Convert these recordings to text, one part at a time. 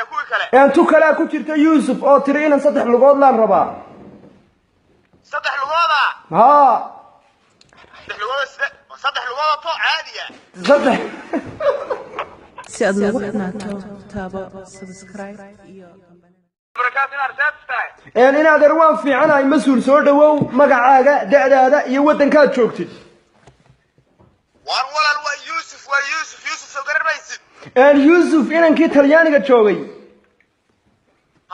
meeya kuwii kale? Tu kalaa ku jirta Yuusuf oo tiri inan saddex lugood laan rabaa. Saddex lugooda? Haa. Saddex lugooda side? Saddex lugooda to caadiya? Saddex. Si aad nagu xidhnaato, taabo subscribe iyo Barakaatu, inaad seed tahay. Inaadeer, waan fiicanahay. Mas-uul, soo dhawow. Magacaaga, da'daada iyo waddankaad joogtid? Waar walaal, waa Yuusuf, waa Yuusuf. Yuusuf soo garan maysid? Yuusuf, inankii Talyaaniga joogay?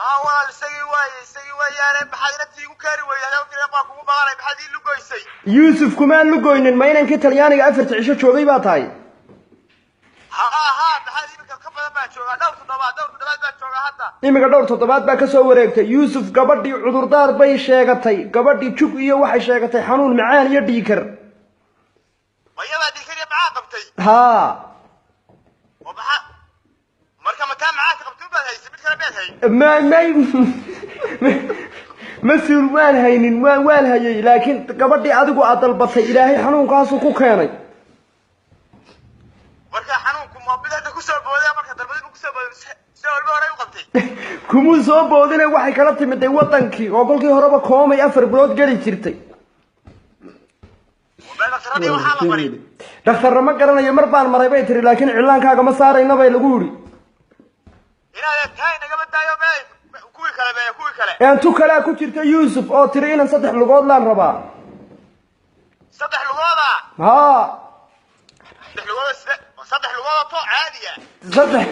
Haa walaal, isagii waaye, isagii waayaane. Maxaad inantii igu keeni weyday? Hadaa baa kugu maqanay, maxaad ii lugoysay? Yuusuf, kumaan lugoynin. Ma inankii Talyaaniga 4ta cisho joogay baa tahay? Haa haa, maxaad iminka ka badan baa joogaa, dhowr toddobaad, dhowr toddobaad baa joogaa hadda. Iminka dhowr toddobaad baa kasoo wareegtay. Yuusuf, gabadhii cudurdaar bay sheegatay. Gabadhii jug iyo waxay sheegatay xanuun macaan iyo dhiikar. Mayadaa dhiikar iyo macaan qabtay? Haa. Oo maxaa marka mataa macaanka qabtay baad haysay? Mid kale miyaad hay? Ma may, mas-uul, waan haynin, waan hayay, laakiin gabadhii adigu aad dalbatay Ilaahay xanuunkaasu ku keenay. Marka xanuunku ma mid hadda kusoo booday? Marka dalbadi bu kusoo booday si walba horey u qabtay? Kumuu soo boodine, waxay kala timiday wadankii oo kolkii horeba koomay 4 bilood geli jirtay. Meel dhakhtaradii waxaa la maray? Dhakhtarna ma garanayo, mar baan maray bay tiri, laakiin cilaankaaga ma saarayna bay lagu yidhi. Inaad tahay nagama daayo. Mee kuwii kale? Mee kuwii kale? Tu kalaa ku jirta Yuusuf oo tiri inan saddex lugood laan rabaa. Saddex lugooda? Haa. Saddex lugooda side? Saddex lugooda to caadiya? Saddex.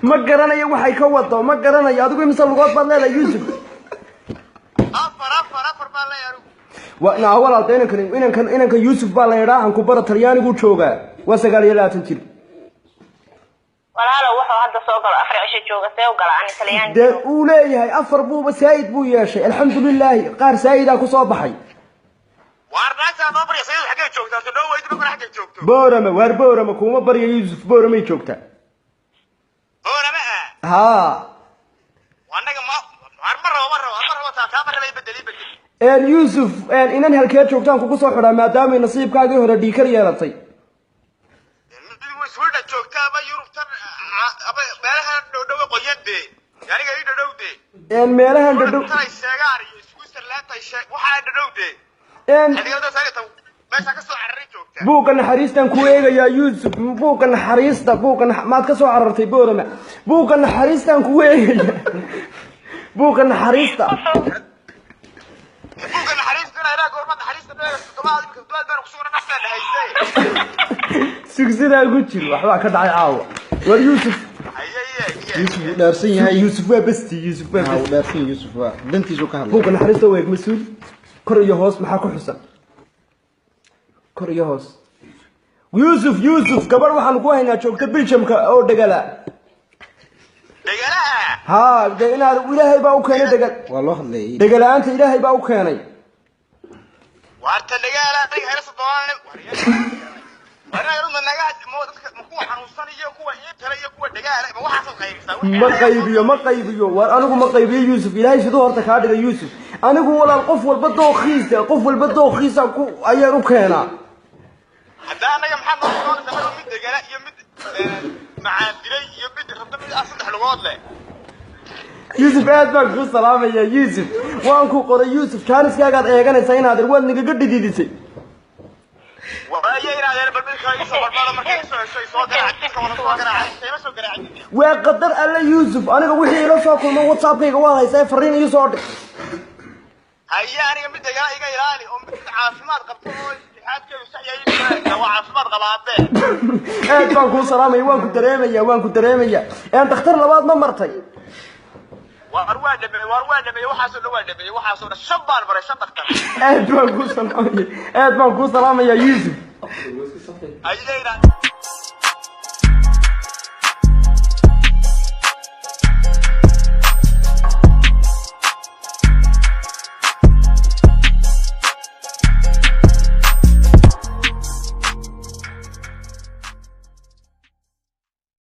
Ma garanayo waxay ka wado, ma garanayo. Adigu imise lugood baad leedahay, Yuusuf? Afar, afar, afar baan leeyahay anigu. Wa naa walaal, de inankan Yuusuf baa la yidhaa, aan ku bara. Talyaanigu joogaa, waa 29 jir. Walaalo, wuxuu hadda soo galo 4 cisho jooga, see u gala ani Talyaani? Dee uu leeyahay afar buuba saa'id buu yeeshay, alxamdulilaahi, qaar saa'idaa kusoo baxay. Waar naagtaa noo barya, sayid xaggay joogtaa? So noo weydi markore xaggay joogto. Boorama, waar Boorama kuuma barya Yuusuf, Booramay joogtaa. Boorama ah? Haa. Annaga ma waar, ma rabo, ma rabo, ma rabo taa, taa ma raba, bedel, ii bedel. Yuusuf, inan halkee joogtaan kugu soo xidhaa maadaamay nasiibkaagii hore dhiikar yeelatay? Mid way Sweden joogta ama Yurubtan ama meelahan dhow dhow qoyan dee, aniga ii dhow dee. Meelahan dhadhow? Tan ay sheegaan iyo Switzerland ay sheeg waxaa dhow dee. Xilligada saarita meesha ka soo cararay joogta. Buugga naxariistaan ku eegayaa, Yuusuf, buugga naxariista, buugga maad ka soo carartay Boorama? Buugga naxariistaan kugu eegaya, buugga naxariista. Buugga naxariista inaa ilaa goorma naxariista dheer? Toddobaad imika, toddobaad baan kusugan, naftaa dhahaysay. Sugsidaa ku jir, waxbaa ka dhacay caawa. War Yuusuf. Haye ye. Yuusuf wuu dhaarsan yahay. Yuusuf waa besti, Yuusuf waa Haa, wuu besti. dhaarsan yahay Yuusuf, waa dantiisu ka hadlay. Buugga naxariista weeg, mas-uul, kor iyo hoos maxaa ku xusan? Kor iyo hoos. Yuusuf, Yuusuf, gabadh waxaanu ku haynaa joogta Biljamka oo dhegala. Dhegalaha? Haa, de inaad Ilaahay baa u keenay dhegal. Waa loo hadlayay. Dhegala-aanta Ilaahay baa u keenay. Waarta dhagaala aniga hayla soddonaan war naga ma dadka ma kuwa xanuunsan iyo kuwa ii tala iyo kuwa dhagaala ma waxaasaad qaybisaa? Ma qaybiyo, ma qaybiyo. War anigu ma qaybiyo, Yuusuf. Ilaahay siduu horta kaa dhigay, Yuusuf? Anigu walaal, qof walba dookiisa, qof walba dookiisa ku ayaan u keenaa. Hadda anaga maxaad noo doonaysaa marka? Mid dhegala iyo mid macaan dilay iyo mid rabta mid ah saddex lugood leh. Yuusuf, aad baan kuu salaamaya. Yuusuf, waan ku qoray. Yuusuf, jaaniskaagaad eeganaysaa inaadir, waad nagaga dhididisay. Waaye inaadeer, bal mid kale isoo barbaado, markay isoo hesho soo garaac, dadka wada soo garaacay, sayma soo garaacin. Waa qadar Alle, Yuusuf. Aniga wixii ila soo kulma WhatsAppkayga waad haysaa, fariin ii soo dhig. Haye, aniga mid dhegala iga ilaali oo mid caafimaad qabto oo lixaadkeedu sax yahay, waa caafimaad qabaabe. Aad baan kuu salaamaya, waan ku dareemaya, waan ku dareemaya. Dhakhtar labaad ma martay? Waar waa dhameeyey, waar waa dhameeyey, waxaasoo dhan waa dhameeyey, waxaasoo dhan shan baan maray, shan dhakhtar. Aad baan kuu salaamaya, aad baan kuu salaamaya, Yuusuf. Haye inaad